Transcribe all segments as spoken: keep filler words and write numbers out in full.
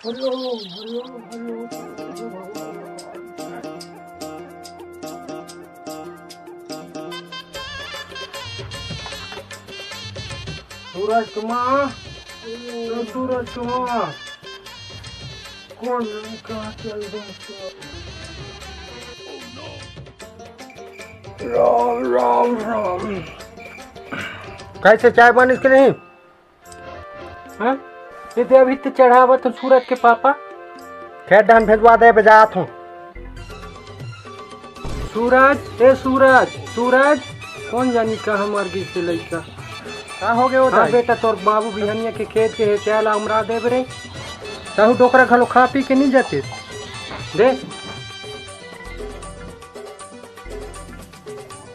हरिओम, हरिओम, हरिओम। सूरज के माँ, ओ सूरज के माँ, कोन कहाँ चल दे? राम, राम, राम। कैसे, चाय बनिस के नहीं? हाँ? ये दे, अभी तो चढ़ावत हूँ सूरज के पापा। खेत धान भेजवा दे, बजात हूँ। सूरज, ए सूरज, सूरज, कोन जानी कहाँ मर गिस हे लइका। का हो गए हो हाँ दाई? बेटा, तोर बाबू बिहनिया के खेत के हे, चल अमरा देब रे। तहु डोकरा घलो खा पी के नहीं जाते। दे।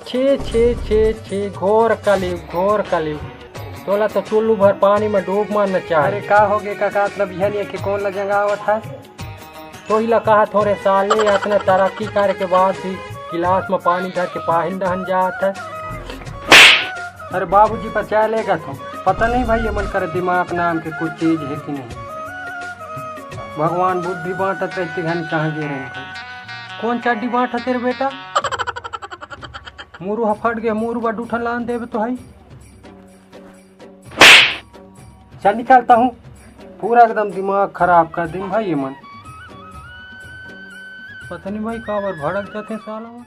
छे, छे, छे, छे, घोर कलयुग, घोर कलयुग। तोला तो चुल्लू भर पानी में डूब मरना चाही। अरे का हो गे कका, मतलब बिहनिया के कोन ला जगावत है? तोही ला कहा थोरे साले, अतना तरक्की करे के बाद भी गिलास में पानी धर के पाहिन दहन जात है। अरे बाबूजी पर चाय लेगा तो पता नहीं भाई, ये मन करे दिमाग नाम के कुछ चीज है कि नहीं। भगवान बुद्धि बांटत रहते घन कहाँ गे रहे। कोन चड्डी बांटत हे रे बेटा? मुरू ह फट गया, मुरू बर दू ठन लान देबे तो हई। चल निकालता हूँ, पूरा एकदम दिमाग खराब कर दिन भाई ये मन। पता नहीं भाई काबर भड़क जाते साला मन।